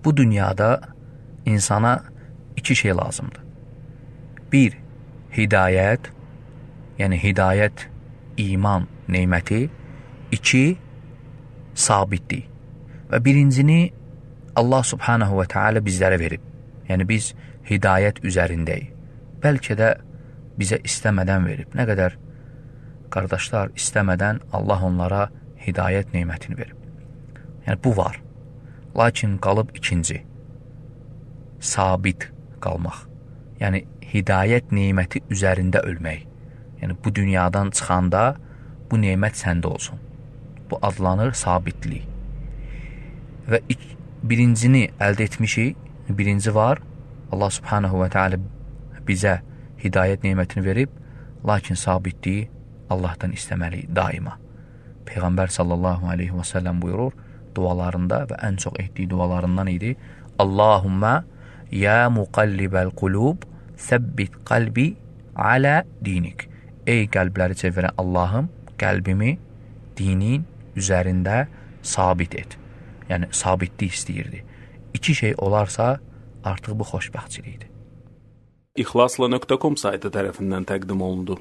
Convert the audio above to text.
Bu dünyada insana iki şey lazımdır. Bir, hidayət, yəni hidayət, iman neməti. İki, sabitlik. Və birincini Allah subhanahu və teala bizlərə verib. Yəni biz hidayət üzərindəyik. Bəlkə də bizə istəmədən verib. Nə qədər qardaşlar istəmədən Allah onlara hidayət nemətini verib. Yəni bu var. Lakin qalıb ikinci, sabit qalmaq. Yəni hidayət neməti üzərində ölmək. Yəni bu dünyadan çıxanda bu nemət səndə olsun. Bu adlanır sabitlik. Və birincini əldə etmişik, birinci var. Allah subhanahu və teala bizə hidayət nemətini verib, lakin sabitliyi Allahdan istəməliyik daima. Peyğəmbər sallallahu aleyhi və səlləm buyurur dualarında və ən çox etdiyi dualarından idi. Allahumma ya muqallibəl qulub səbbit qalbi alə dinik. Ey qəlbləri çevirən Allahım, qəlbimi dinin üzərində sabit et. Yəni sabitlik istəyirdi. İki şey olarsa artıq bu xoşbəxtçilikdir. İxlasla.com saytı tərəfindən təqdim olundu.